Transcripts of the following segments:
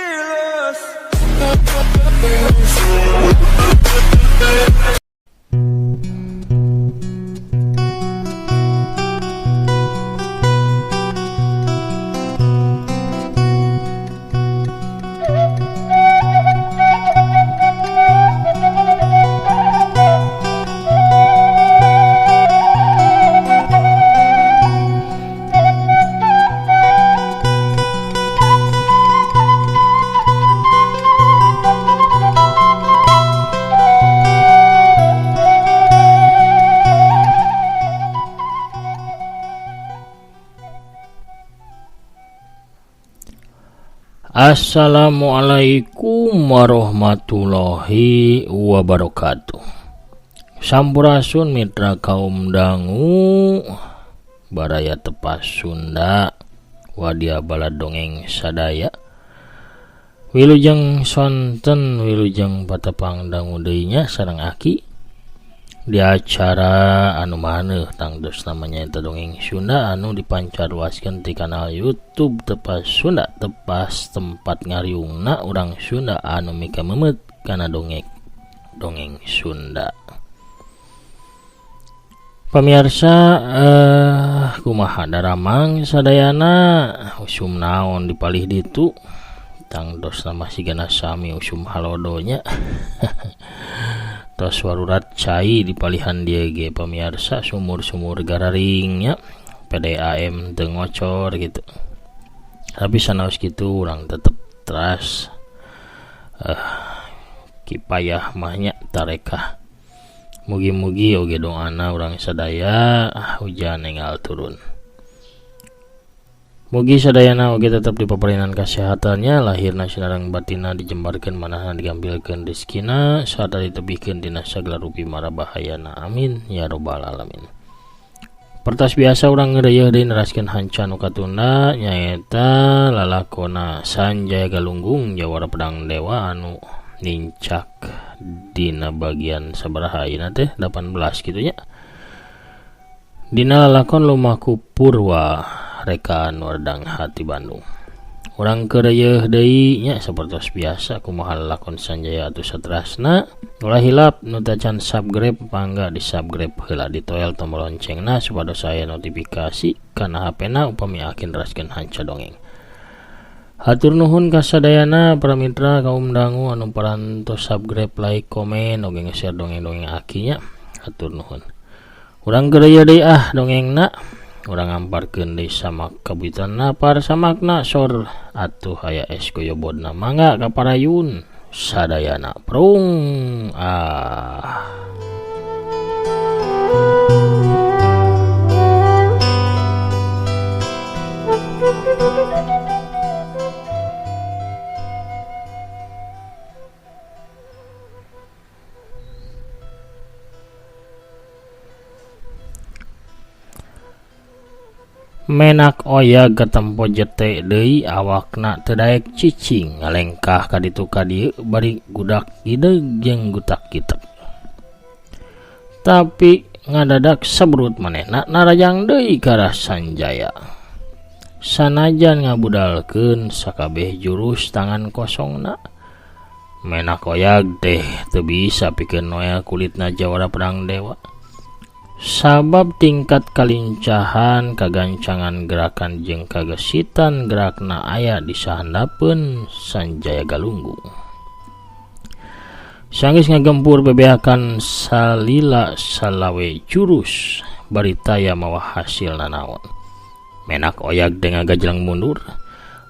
Fearless. Assalamualaikum warahmatullahi wabarakatuh. Sampurasun mitra kaum dangu baraya tepas Sunda wadia balad dongeng sadaya. Wilujeng sonten wilujeng patepang dangu deui nya sareng aki di acara anu maneuh tangtos namanya eta dongeng Sunda anu dipancarluaskeun ti kanal YouTube Tepas Sunda, tepas tempat ngariungna urang Sunda anu mikamemeut kana dongeng Sunda. Pamirsa kumaha daramang sadayana usum naon dipalih ditu tangtos nama sigana sami usum halodonya. Tos warurat cai di palihan dieu ge pamirsa, sumur-sumur gararingnya PDAM teu ngocor gitu. Tapi sanaos kitu urang tetep teras kipayah mah nya tarekah. Mugi-mugi oge doana urang sadaya hujan enggal turun. Mugi sadayana oge tetep dipaparinan kasehatannya, lahirna sinareng batinna dijembarkeun manahna digambilkeun rezekina sarta ditebihkeun dina sagala rupi mara bahayana. Amin ya robbal alamin. Pertas biasa urang ngeureuyeun deui neraskeun hanca nu katunda nyaeta lalakona Sanjaya Galunggung jawara pedang dewa anu nincak dina bagian sabaraha ayeuna teh 18 kitu nya. Dina lalakon Lumaku Purwa rekaan Wardang Hati Bandung. Urang keureuyeun deui nya sapertos biasa kumaha lalakon Sanjaya atuh saterasna. Ulah hilap nu tacan subscribe mangga di subscribe heula ditoel tombol loncengna supados aya notifikasi kana HP-na upami akin neraskeun hanca dongeng. Hatur nuhun kasadayana para mitra kaum dangu anu parantos subscribe, like, komen oge nge-share dongeng-dongeng aki nya. Hatur nuhun. Urang keureuyeun deui ah dongengna. Urang ngamparkeun deui samak kabuitanna par samakna sor atuh aya es goyobodna mangga kaparayun sadayana prung ah. Menak oyag katempo jete deui awakna teu daek cicing ngalengkah ka ditu ka dieu bari gudak gideug jeung gutak kitek. Tapi ngadadak sebrut manehna narajang deui ka arah Sanjaya. Sanajan ngabudalkeun sakabeh jurus tangan kosongna, Menak oyag teh teu bisa pikeun noel kulitna jawara pedang dewa. Sabab tingkat kalincahan, kagancangan gerakan jeung kagesitan gerakna aya di sahandapeun Sanjaya Galunggung. Sanggeus ngagempur bebeakan salila salawe jurus bari taya mawa hasil nanaon. Menak oyag teh ngagajleng mundur.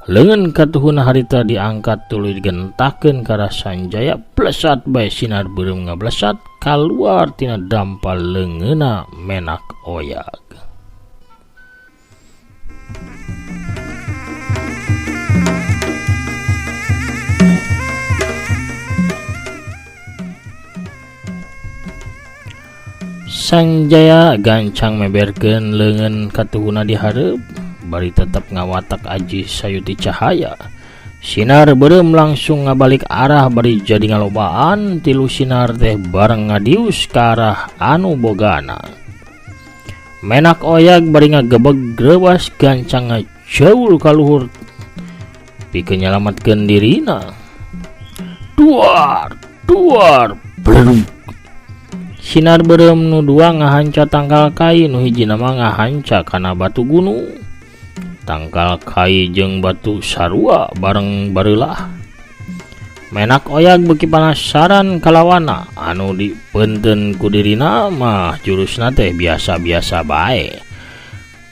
Leungeun katuhuna harita diangkat tuluy digentakeun ka arah Sanjaya, plesat bae sinar beureum ngablesat kaluar tina dampal leungeunna Menak oyag. Sanjaya gancang meberkeun leungeun katuhuna di hareup bari tetep ngawatak aji sayuti cahaya. Sinar beureum langsung ngabalik arah bari jadi ngalobaan tilu sinar teh bareng ngadius ka arah anu bogana. Menak oyag bari ngagebeg greuwas gancang ngajaul ka luhur Pikeun nyalametkeun dirina. Duar, duar, bledug. Sinar beureum nu dua ngahanca tangkal kai, nu hijina mah ngahanca kana batu gunung. Tangkal kai jeung batu sarua bareng bareulah. Menak Oyag beuki panasaran kalawana anu dipeunteun ku dirina mah jurusna teh biasa-biasa bae.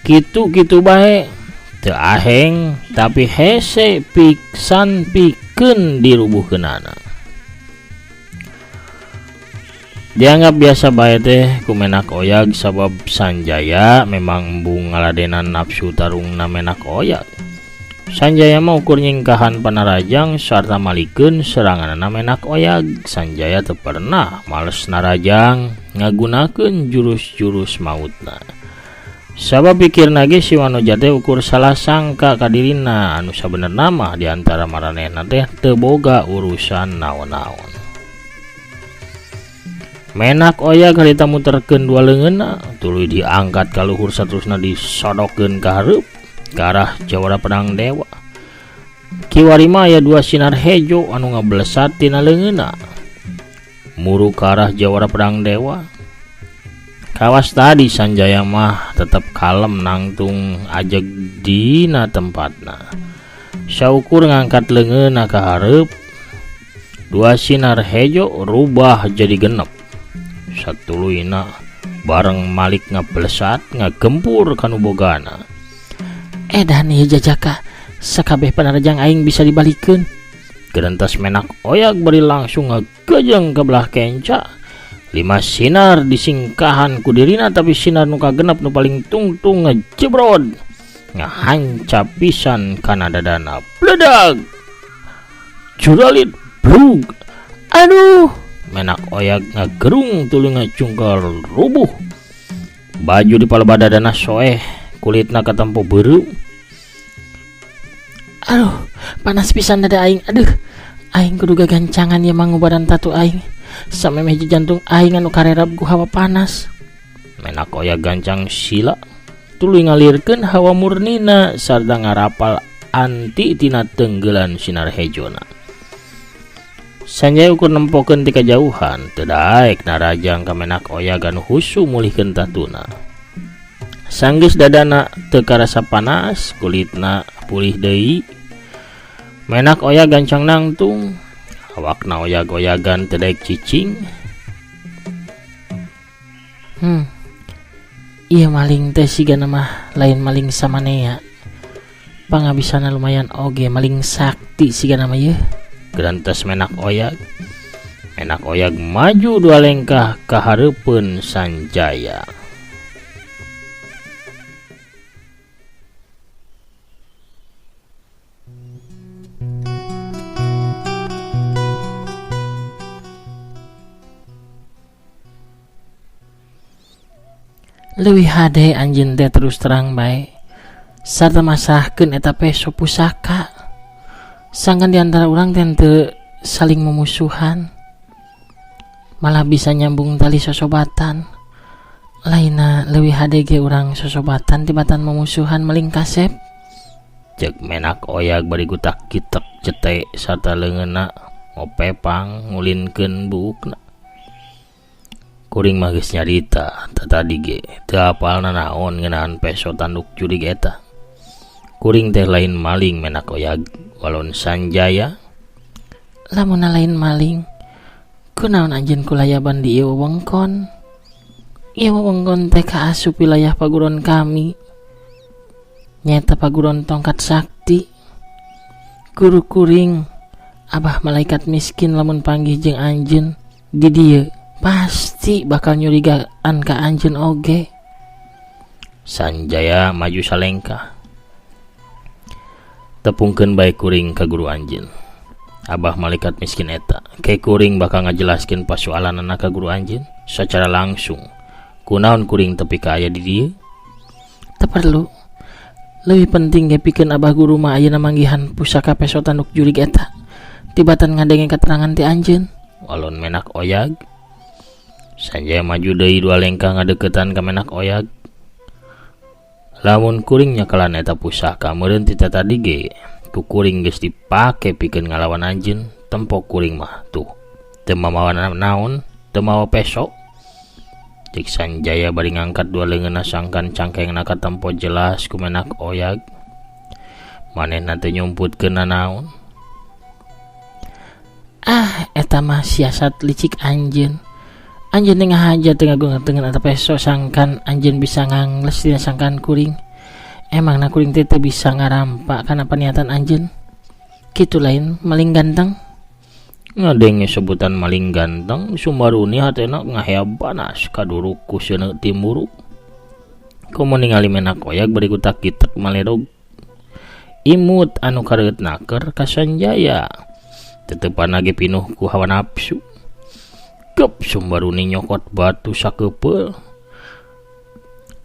Kitu-kitu bae teu aheng tapi hese piksan pikeun dirubuhkeunana. Dianggap biasa bae teh ku Menak Oyag sabab Sanjaya memang embung ngaladenan nafsu tarungna Menak Oyag. Sanjaya mah ukur nyingkahan panarajang sarta malikeun seranganana Menak Oyag. Sanjaya teu pernah males narajang ngagunakeun jurus-jurus mautna. Sabab pikirna ge si Wanoja teh ukur salah sangka ka dirina anu sabenerna mah di antara maranehna teh teu boga urusan naon-naon. Menak Oyag harita muterkeun dua leungeunna tuluy diangkat ka luhur saterusna disodokeun ka hareup ka arah jawara pedang dewa. Kiwari mah aya dua sinar hejo anu ngablesat tina leungeunna muru ka arah jawara pedang dewa. Kawas tadi Sanjaya mah tetep kalem nangtung ajeg dina tempatna. Saukur ngangkat leungeunna ka hareup, dua sinar hejo rubah jadi genep. Satuluyna bareng malik ngablesat ngagempur kanu bogana. Edan ieu jajaka, sakabeh panarajang aing bisa dibalikeun. Gerentas Menak Oyag bari langsung ngagejeng ke belah kenca. 5 sinar disingkahan ku dirina tapi sinar nu kagenep nu paling tungtung ngejebrod ngahanca pisan kana dadana. Bledag juralit blug. Aduh, Menak Oyag ngagerung tuluy ngacungkal rubuh. Baju di palebah dadana soeh, kulitna katempo beureum. Aduh, panas pisan dada aing. Aduh, aing kudu gagancangan ieu mangubaran tatu aing. Samemeh jantung aing anu karerab ku hawa panas. Menak Oyag gancang sila tuluy ngalirkeun hawa murnina sarta ngarapal anti tina tenggelan sinar hejona. Sanjaya ukur nempokeun ti kajauhan, teu daek narajang ka Menak Oyag anu husu mulihkeun tatuna. Sanggeus dadana teu karasa panas, kulitna pulih deui. Menak Oyag gancang nangtung, awakna oyag-oyagan teu daek cicing. Ieu maling teh sigana mah lain maling samanea. Pangabisana lumayan oge maling sakti sigana mah yeuh. Gerantes Menak Oyag. Menak Oyag maju dua lengkah ka hareupeun Sanjaya. Leuwih hade anjeun teh terus terang bae sarta masahkeun eta peso pusaka. Sangkan di antara urang teh teu saling memusuhan, malah bisa nyambung tali sosobatan. Lainna leuwih hade ge urang sosobatan tibatan memusuhan maling kasep. Cek Menak Oyag bari gutak kitek cete sarta leungeunna ngopepang ngulinkeun buukna. Kuring mah geus nyarita tatadi ge teu apalna naon ngeunaan peso tanduk jurig eta. Kuring teh lain maling Menak Oyag walon Sanjaya. Lamun lain maling, kunaon anjeun kulayaban di ieu wewengkon? Ieu wewengkon teh kaasup wilayah paguron kami. Nyaeta paguron tongkat sakti. Guru kuring abah malaikat miskin lamun panggih jeung anjeun di dieu pasti bakal nyurigaan ka anjeun oge. Sanjaya maju salengkah. Tepungkeun bae kuring ka guru anjeun. Abah malaikat miskin eta, ke kuring bakal ngajelaskeun pasualanana ka guru anjeun secara langsung. Kunaon kuring tepi ka aya di dieu? Teu perlu. Leuwih penting ge pikeun abah guru mah ayeuna manggihan pusaka peso tanduk jurig eta. Tibatan ngadenge katerangan ti anjeun. Walon Menak Oyag. Sanjaya maju deui dua lengkah ngadeukeutan ka Menak Oyag. Lamun kuring nyakalan eta pusaka meureun ti tadi ge Ku kuring geus dipake pikeun ngalawan anjeun, tempo kuring mah tuh. Teu mamawa naon, teu mawa peso. Cek Sanjaya bari ngangkat dua leungeunna sangkan cangkengna katempo jelas ku Menak Oyag. Manehna teu nyumputkeun nanaon. Ah, eta mah siasat licik anjeun. Anjeun teh ngahaja teu ngagungan eta peso sangkan anjeun bisa ngangles dina sangkan kuring. Emangna kuring teh teu bisa ngarampa kana paniatan anjeun. Kitu lain maling ganteng. Ngadenge sebutan maling ganteng, Sumbaruni hatena ngahea panas kaduruk ku seuneu timburu. Komo ningali Menak Oyag bari kutak-kitek maledog. Imut anu kareueut naker ka Sanjaya. Tetepan ge pinuh ku hawa nafsu. Gep Sumbaruni nyokot batu sakepeul.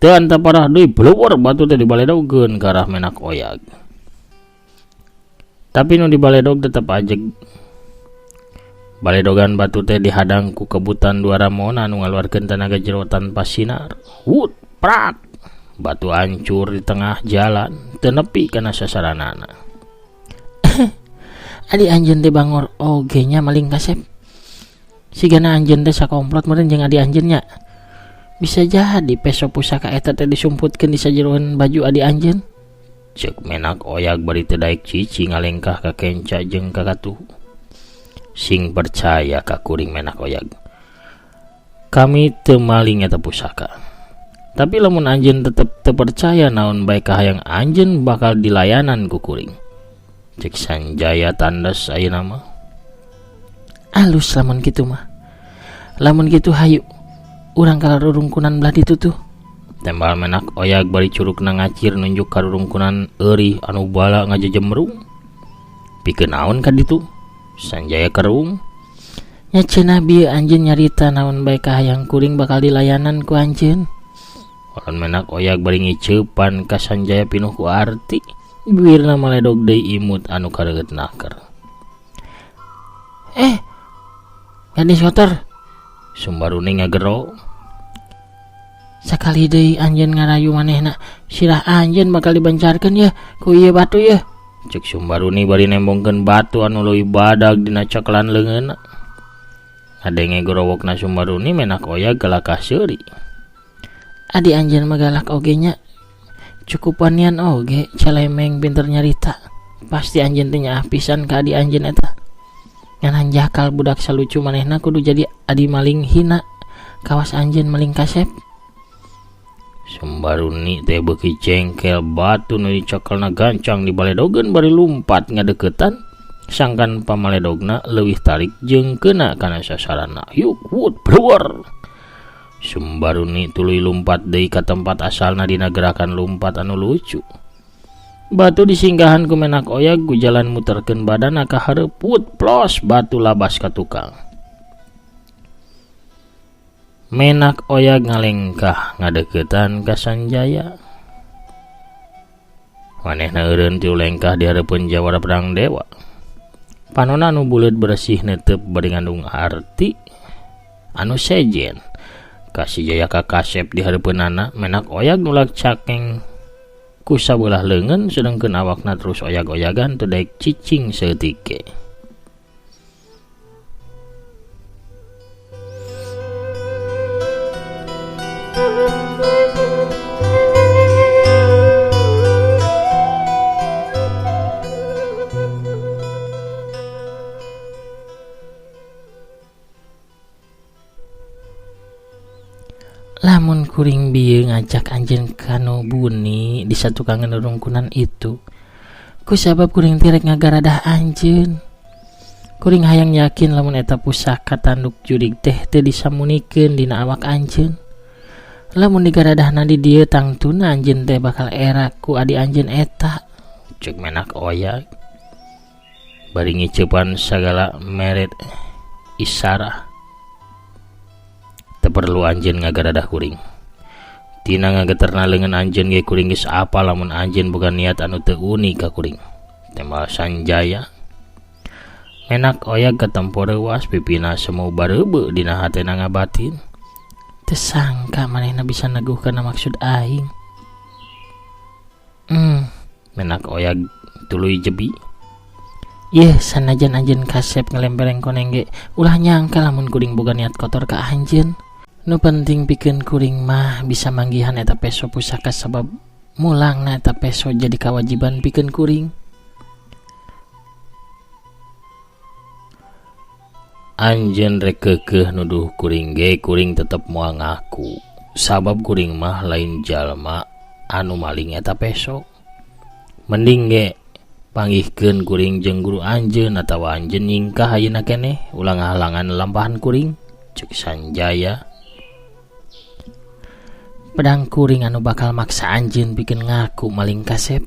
Teu anta parah deui bleuweur batu teh dibaledogkeun ka arah Menak Oyag. Tapi nu dibaledog tetep ajeg. Baledogan batu teh dihadang ku kebutan dua ramona anu ngaluarkeun tanaga jero tanpa sinar. Wut, prak. Batu hancur di tengah jalan, teu nepi kana sasaranana. Adi anjeun teh bangor oge nya maling kasep. Sigana anjeun teh sakomplot meureun jeung adi anjeun nya. Bisa jadi peso pusaka eta teh disumputkeun di sajeroan baju adi anjeun. Ceuk Menak Oyag bari teu daek cici ngalengkah ka kenca jeung ka katuhu. Sing percaya ka kuring Menak Oyag. Kami teu maling eta pusaka. Tapi lamun anjeun tetep teu percaya naon bae kahayang anjeun bakal dilayanan ku kuring. Cek Sanjaya tandas ayeuna mah. Alus lamun kitu mah. Lamun kitu hayu urang ka rurungkunan belah ditu tuh. Tembal Menak Oyag bari curugna ngacir nunjuk ka rurungkunan eurih anu bala ngajejemrung. Pikeun naon ka ditu? Sanjaya kerung. Nya cenah bieu anjeun nyarita naon bae kahayang kuring bakal dilayanan ku anjeun. Oron Menak Oyag bari ngiceupan ka Sanjaya pinuh ku arti. Bibirna maledog deui imut anu kareueut naker. Gadis kotor. Sumbaruni ngagero. Sakali deui anjeun ngarayu manehna, sirah anjeun bakal dibancarkeun yeuh ku ieu batu yeuh. Cek Sumbaruni bari nembongkeun batu anu leuwih badag dina cakelan leungeunna. Ngadenge gorowokna Sumbaruni Menak Oyag galakah seuri. Adi anjeun mah galak oge nya. Cukup wanian oge celemeng pinter nyarita. Pasti anjeun teh nyaah pisan ka adi anjeun eta. Ngan hanjakal budak salucu manehna kudu jadi adi maling hina. Kawas anjeun maling kasep. Sumbaruni teh beuki jengkel batu nu dicekelna gancang dibaledogeun bari lumpat ngadeukeutan sangkan pamaledogna leuwih tarik jeung keuna kana sasarana. Yuk wut bluwer. Sumbaruni tuluy lumpat deui ka tempat asalna dina gerakan lumpat anu lucu. Batu disinggahan ku Menak Oyag ku jalan muterkeun badanna ka hareup wut plos batu labas ka tukang. Menak Oyag ngalengkah ngadeuketan ka Sanjaya. Manehna eureun tilu lengkah di hareupeun jawara perang dewa. Panona anu buleud beresih netep bari ngandung arti anu sejen. Kasih Jaya ka kasep di hareupeunana, Menak Oyag nulak cakeng ku sabelah leungeun sedengkeun awakna terus oyag-oyagan teu daek cicing saeutik ge. Lamun kuring bieu ngajak anjeun ka nu buni di satukangan rurungkunan itu, ku sabab kuring teh rek ngagaradah anjeun. Kuring hayang yakin lamun eta pusaka tanduk jurig teh teu disamunikeun dina awak anjeun. Lamun digaradahna di dieu tangtuna anjeun teh bakal era ku adi anjeun eta. Ceuk Menak Oyag bari ngiceupan sagala meret isarah. Teu perlu anjeun ngagaradah kuring. Tina ngageterna leungeun anjeun ge kuring geus apal lamun anjeun boga niat anu teu uni ka kuring. Tembal Sanjaya. Menak Oyag katempo reuas pipina semu bareubeu dina hatena ngabatin. Teu sangka manehna bisa neguh kana maksud aing. Menak Oyag tuluy jebi. Yeuh sanajan anjeun kasep ngalempereng koneng ge ulah nyangka lamun kuring boga niat kotor ka anjeun. Nu penting pikeun kuring mah bisa manggihan eta peso pusaka sabab mulangna eta peso jadi kawajiban pikeun kuring. Anjeun rek keukeuh nuduh kuring ge kuring tetep moal ngaku sabab kuring mah lain jalma anu maling eta peso. Mending ge panggihkeun kuring jeung guru anjeun atawa anjeun nyingkah ayeuna keneh ulah ngahalangan lalampahan kuring, cek Sanjaya. Pedang kuring anu bakal maksa anjeun pikeun ngaku maling kasep.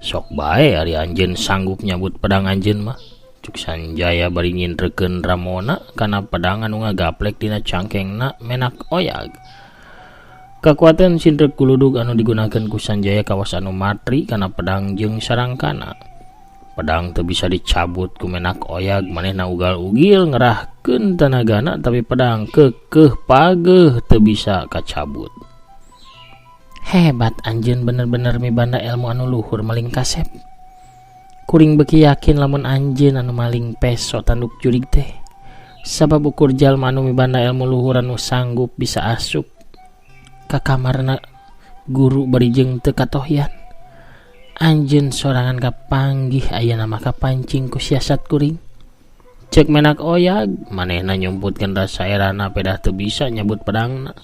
Sok bae ari anjeun sanggup nyabut pedang anjeun mah, cuk Sanjaya bari nyindrekeun ramona kana pedang anu ngagaplek dina cangkengna Menak Oyag. Kakuatan sindrek guludug anu digunakeun ku Sanjaya kawas anu matri kana pedang jeung sarangkana. Pedang teu bisa dicabut ku Menak Oyag, manehna ugal-ugil ngerahkeun tanagana tapi pedang keukeuh pageuh teu bisa kacabut. Hebat anjeun bener-bener mibanda ilmu anu luhur maling kasep. Kuring beuki yakin lamun anjeun anu maling peso tanduk jurig teh. Sabab ukur jalma anu mibanda ilmu luhur anu sanggup bisa asup ka kamarna guru bari jeung teu katohyan. Anjeun sorangan kapanggih ayeuna mah kapancing ku siasat kuring. Cek Menak Oyag, manehna nyumputkeun rasa erana pedah teu bisa nyabut pedangna.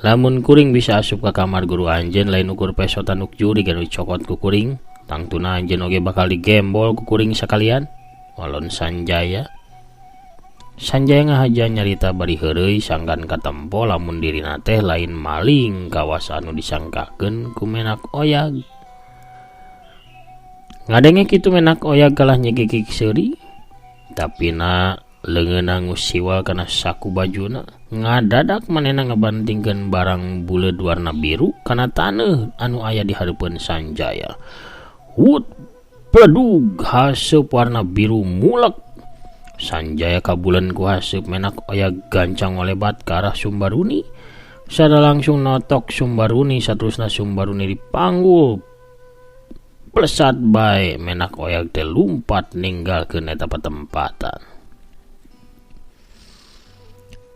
Lamun kuring bisa asup ka kamar guru anjeun lain ukur peso tanduk jurig anu dicokot ku kuring, tangtuna anjeun oge bakal digembol ku kuring sakalian. Walon Sanjaya. Sanjaya ngahaja nyarita bari heureuy sangkan katempo lamun dirina teh lain maling kawas anu disangkakeun ku Menak Oyag. Ngadenge kitu Menak Oyag kalah nyegigig seuri, tapi na leungeunna ngusiwal kana saku bajuna. Ngadadak manehna ngabantingkeun barang buleud warna biru kana taneuh anu aya di hareupeun Sanjaya. Wut, pledug haseup warna biru mulek. Sanjaya kabulen ku haseup Menak Oyag gancang ngolebat ka arah Sumbaruni. Sada langsung notok Sumbaruni, saterusna Sumbaruni dipanggul. Plesat bae Menak Oyag teh lumpat ninggalkeun eta patempatan.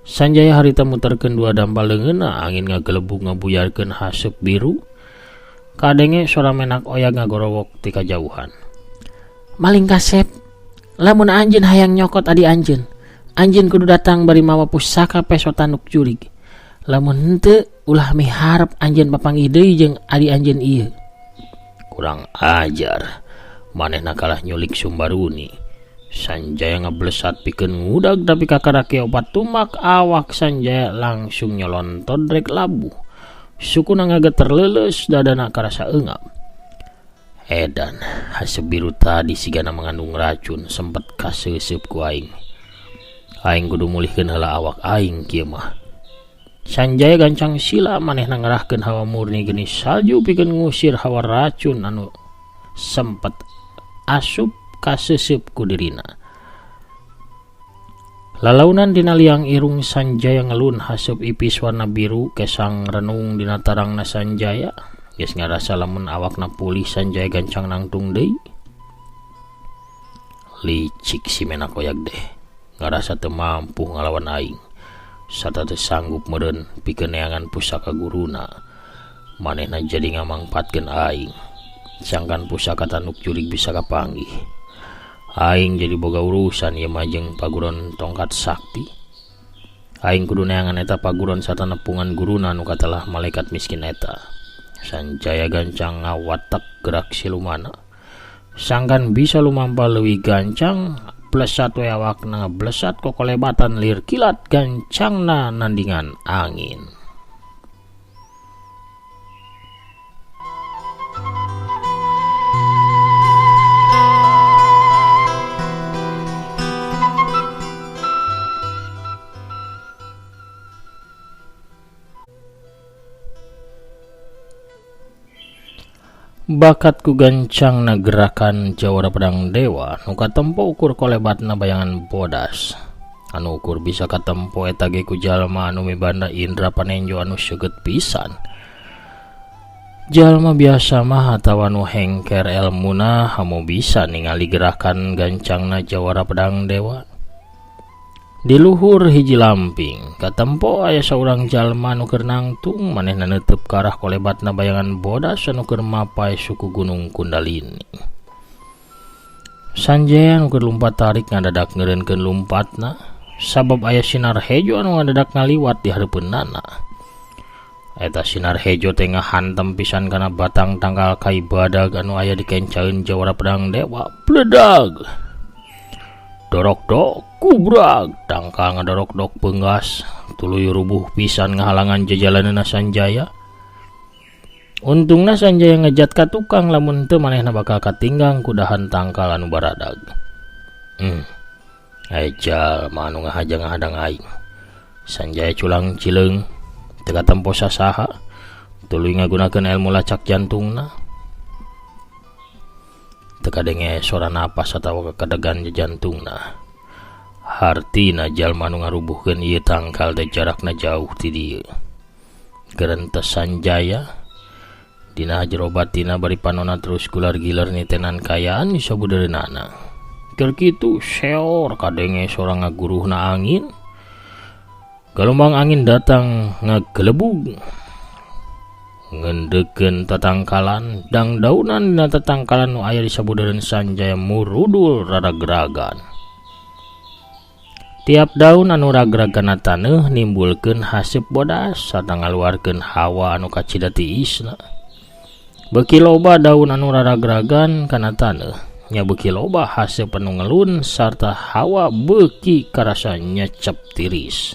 Sanjaya harita muterkeun dua dampal leungeunna, angin ngagelebug ngabuyarkeun haseup biru. Kadenge sora Menak Oyag ngagorowok ti kajauhan. Maling kasep, lamun anjeun hayang nyokot adi anjeun, anjeun kudu datang bari mawa pusaka peso tanduk jurig. Lamun henteu ulah miharep anjeun papanggih deui jeung adi anjeun ieu. Kurang ajar, manehna kalah nyulik Sumbaruni. Sanjaya ngablesat pikeun ngudag tapi kakarake opat tumak awak Sanjaya langsung nyolontot rek labuh. Sukuna ngageter leuleus dadana karasa eungap. Edan, haseup biru tadi sigana mengandung racun sempet kaseuseup ku aing. Aing kudu mulihkeun heula awak aing kieu mah. Sanjaya gancang sila manehna ngerahkeun hawa murni geuning salju pikeun ngusir hawa racun anu sempet asup kaseuseup ku dirina. Lalaunan dina liang irung Sanjaya ngelun haseup ipis warna biru kesang renung dina tarangna Sanjaya. Geus ngarasa lamun awakna pulih Sanjaya gancang nangtung deui. Licik si Menak Oyag deh, ngarasa teu mampu ngalawan aing. Sarta teu sanggup meureun pikeun neangan pusaka guruna. Manehna jadi ngamangpaatkeun aing. Sangkan pusaka tanduk jurig bisa kapanggih. Aing jadi boga urusan ieu mah jeung paguron tongkat sakti. Aing kudu neangan eta paguron sarta nepungan guruna nu katelah malaikat miskin eta. Sanjaya gancang ngawatek gerak silumana. Sangkan bisa lumampah leuwih gancang, plesat we awakna blesat kokolebatan lir kilat gancangna nandingan angin. Bakat ku gancang na gerakan jawara pedang dewa nu katempo ukur kolebatna bayangan bodas. Anu ukur bisa katempo eta ge ku jalma anu mibanda indra panenjo anu seugeut pisan. Jalma biasa mah atawa nu hengker elmuna hamu bisa ningali gerakan gancangna jawara pedang dewa. Di luhur hiji lamping katempo aya saurang jalma nu keur nangtung manehna neuteub ka arah kolebatna bayangan bodas anu keur mapay suku Gunung Kundalini. Sanjaya nu keur lumpat tarik ngadadak ngeureunkeun lumpatna sabab aya sinar hejo anu ngadadak ngaliwat di hareupeunana. Eta sinar hejo teh ngahantem pisan kana batang tangkal kai badag anu aya di kencaeun jawara pedang dewa. Bledag. Dorok-dok kubrag tangkal ngadorok-dok peunggas tuluy rubuh pisan ngahalangan jajalaneunna Sanjaya. Untungna Sanjaya ngejat ka tukang lamun teu manehna bakal katinggang ku dahan tangkal anu baradag. Aya jalma anu ngahaja ngahadang aing. Sanjaya culang cileung teu katempo sasaha tuluy ngagunakeun ilmu lacak jantungna. Teu kadenge sora napas atawa kakedegan jantungna. Hartina jalma anu ngarubuhkeun ieu tangkal teh jarakna jauh ti dieu. Gerentes Sanjaya dina jero batina bari panona terus gular-gilar nitenan kayaan di sabudeureunana. Keur kitu seor kadenge sora ngaguruhna angin. Gelombang angin datang ngagelebug ngendekeun tatangkalan dang daunan dina tatangkalan nu aya di sabudeureun Sanjaya murudul raragragan. Tiap daun anu ragragana taneuh nimbulkeun haseup bodas sarta ngaluarkeun hawa anu kacida tiisna. Beuki loba daun anu raragragan kana taneuh nya beuki loba haseup anu ngelun sarta hawa beuki karasa nyecep tiris.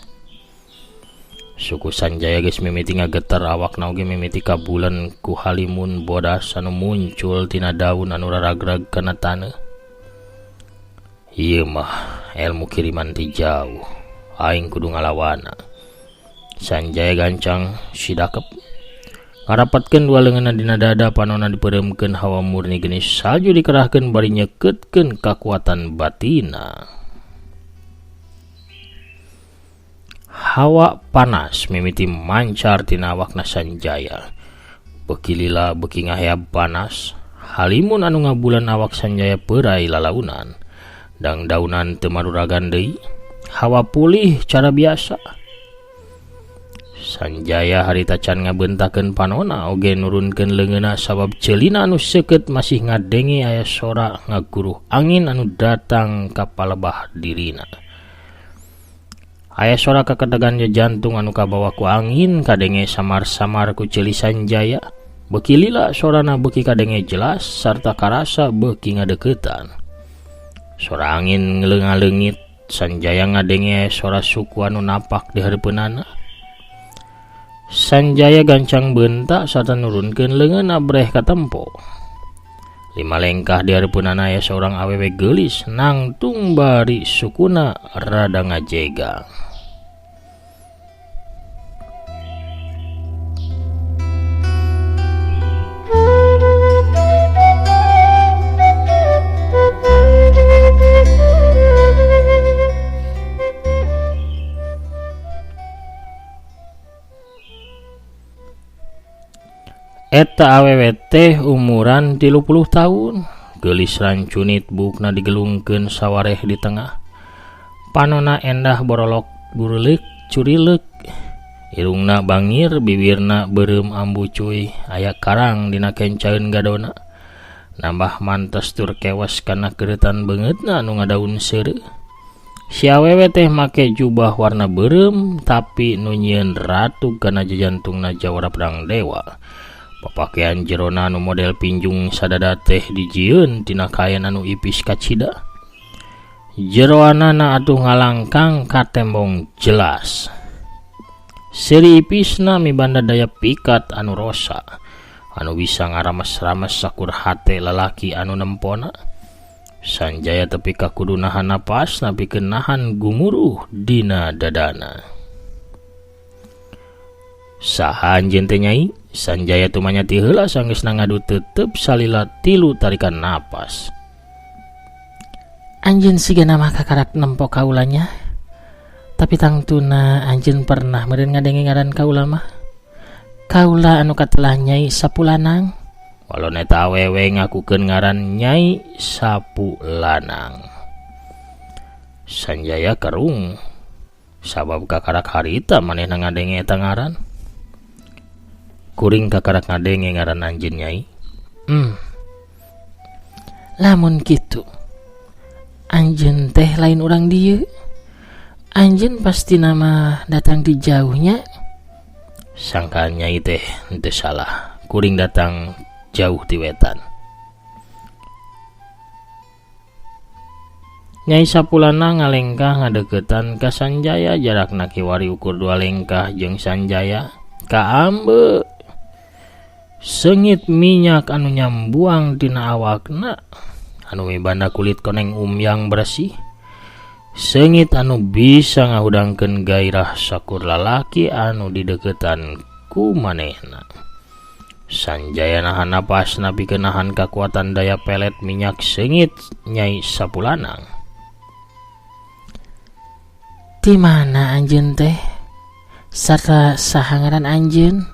Suku Sanjaya geus mimiti ngageter awakna oge mimiti kabulen ku halimun bodas anu muncul tina daun anu raragrag kana taneuh. Ieu mah ilmu kiriman ti jauh, aing kudu ngalawana. Sanjaya gancang sidakep ngarapatkeun dua leungeunna dina dada panona dipeureumkeun hawa murni geunis salju dikerahkeun bari nyekeutkeun kakuatan batina. Hawa panas mimiti mancar tina awakna Sanjaya. Beuki lila beuki ngaheab panas, halimun anu ngabulan awak Sanjaya peurai lalaunan. Dang daunan teu maruragan deui, hawa pulih cara biasa. Sanjaya harita can ngabeuntakeun panona oge nurunkeun leungeunna sabab ceulina anu seukeut masih ngadenge aya sora ngaguruh angin anu datang ka palebah dirina. Aya sora kakedegan jantung anu kabawa ku angin kadenge samar-samar ku ceuli Sanjaya. Beuki lila sorana beuki kadenge jelas sarta karasa beuki ngadeuketan. Sora angin ngeleung-ngaleungit, Sanjaya ngadenge sora suku anu napak di hareupeunana. Sanjaya gancang beunta sarta nurunkeun leungeunna breh katempo. Lima lengkah di hareupeunana aya saurang awewe geulis nangtung bari sukuna rada ngajega. Eta awewe teh umuran 30 tahun, geulis rancunit buukna digelungkeun sawareh di tengah. Panona endah borolok bureuleuh curileuk, irungna bangir, bibirna beureum ambu cuy, aya karang dina kencaeun gadona. Nambah mantes tur kewas kana keuretan beungeutna anu ngadaun seureuh. Si awewe teh make jubah warna beureum tapi nu nyieun ratu kana jajantungna jawara pedang dewa. Papakean jerona anu model pinjung sadada teh dijieun tina kain anu ipis kacida. Jeroanana atuh ngalangkang katembong jelas. Seuri ipisna mibanda daya pikat anu rosa, anu bisa ngarames-rames sakur hate lalaki anu nempona. Sanjaya tepi ka kudu nahan napas napikeun nahan gumuruh dina dadana. Saha anjeun teh nyai? Sanjaya tumanya ti heula sanggeusna ngadu tetep salila tilu tarikan napas. Anjeun sigana mah kakarak nempo kaulanya. Tapi tangtuna anjeun pernah meureun ngadenge ngaran kaula mah. Kaula anu katelah Nyai Sapulanang. Walon eta awewe ngakukeun ngaran Nyai Sapulanang. Sanjaya kerung sabab kakarak harita manehna ngadenge eta ngaran. Kuring kakarak ngadenge ngaran anjeun Nyai. Lamun kitu anjeun teh lain urang dieu. Anjeun pasti nama datang di jauhnya. Sangkaan Nyai teh henteu salah. Kuring datang jauh ti wetan. Nyai Sapulanang ngalengkah ngadeukeutan ka Sanjaya, jarakna kiwari ukur 2 lengkah jeung Sanjaya. Kaambe seungit minyak anu nyambuang tina awakna anu mibanda kulit koneng umyang bersih. Seungit anu bisa ngahudangkeun gairah sakur lalaki anu dideukeutan ku manehna. Sanjaya nahan napas napikeun nahan kakuatan daya pelet minyak seungit Nyai Sapulanang. Ti mana anjeun teh? Sarta saha ngaran anjeun?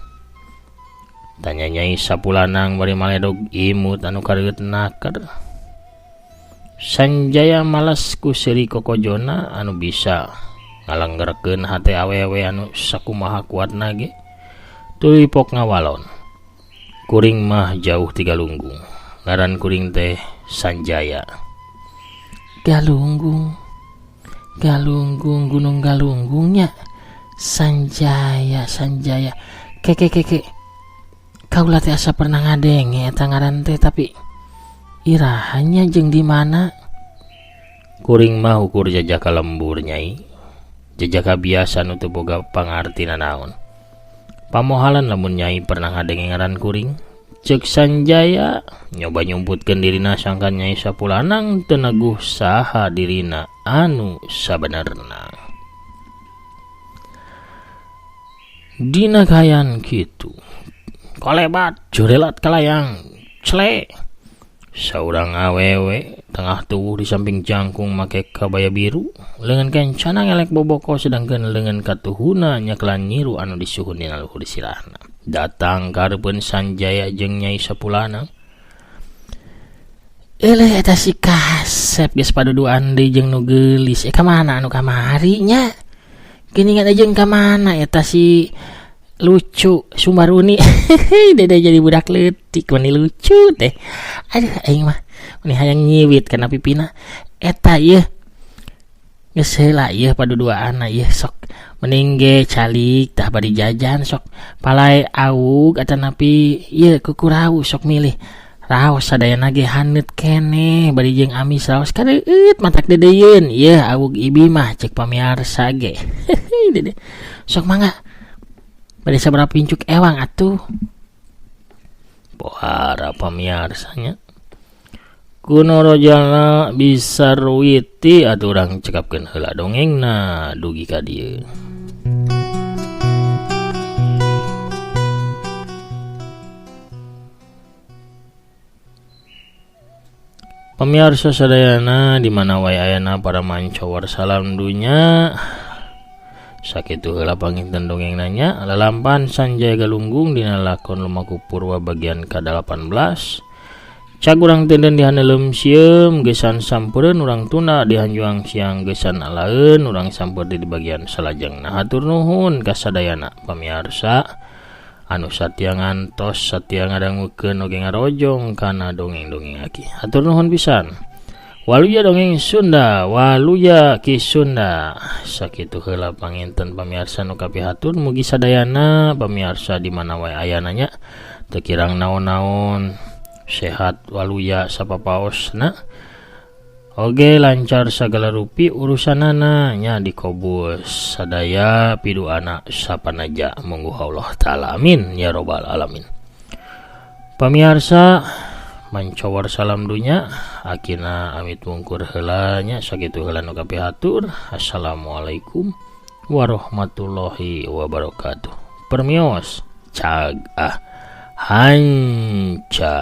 Tanya Nyai Sapulanang bari maledog imut anu kareueut naker. Sanjaya malas ku seuri kokojona anu bisa ngalenggerkeun hate awewe anu sakumaha kuatna ge. Tuluy pok ngawalon. Kuring mah jauh ti Galunggung. Ngaran kuring teh Sanjaya. Galunggung. Galunggung Gunung Galunggungnya. Sanjaya, Sanjaya. Keke keke. Kaula teh asa pernah ngadenge eta ngaran teh tapi irahanya jeung di mana? Kuring mah ukur jajaka lembur Nyai. Jajaka biasa nu teu boga pangartina naon. Pamohalan lamun Nyai pernah ngadenge ngaran kuring. Ceuk Sanjaya nyoba nyumputkeun dirina sangkan Nyai Sapulanang teu neguh saha dirina anu sabenerna. Dina kayan kitu. Kolebat jurelat kalayang cle. Saurang awewe tengah tubuh di samping jangkung make kabaya biru, leungeun kencana ngelek boboko sedangkeun leungeun katuhuna nyeklan nyiru anu disuhun dina luhur sirahna. Datang ka hareupeun Sanjaya jeung Nyai Sapulanang. Eleh eta si kasep geus paduduan deui jeung nu geulis. Ka mana anu kamari nya? Geuningan jeung ka mana eta si lucu Sumaruni. Dede jadi budak leutik meni lucu teh. Aduh aing mah meni hayang nyiwit kana pipina. Eta ieu geus heula ieu paduduaanna ieu sok mending ge calik tah bari jajan sok palai aug atanapi ieu kukurau sok milih. Raos sadayana ge haneut keneh bari jeung amis raos kadeueut matak dedeyeun ieu aug ibi mah ceuk pamiarsa ge. Dede sok mangga bari sabaraha pincuk ewang atuh. Pohara pamiarsanya. Kuno rojana bisa ruwiti atuh urang cekapkeun heula dongengna dugi ka dieu. Pamiarsa sadayana di mana wae ayana para mancowar salam dunya. Sakitu heula panginten dongeng nanya lalampan Sanjaya Galunggung dina lakon Lumaku Purwa bagian ka-18. Cag urang tenden dihaneuleum sieum gesan sampereun urang tunda dihanjuang siang gesan alaeun urang samper di bagian salajengna. Hatur nuhun ka sadayana pamiarsa anu satia ngantos satia ngadangukeun oge ngarojong kana dongeng-dongeng aki. Hatur nuhun pisan. Waluya dongeng Sunda, waluya Ki Sunda. Sakitu heula panginten pamiarsa nu kapihatur mugi sadayana pamiarsa di mana wae ayana nya teu kirang naon-naon sehat waluya sapapaosna oge lancar sagala rupi urusanana nya dikobul sadaya piduana sapanaja mungguh Allah taala amin ya robbal alamin. Pamiarsa mancowar salam dunya akina amit mungkur heula nya sakitu heula nu kapihatur. Assalamualaikum warahmatullahi wabarakatuh. Permios cag ah hanca.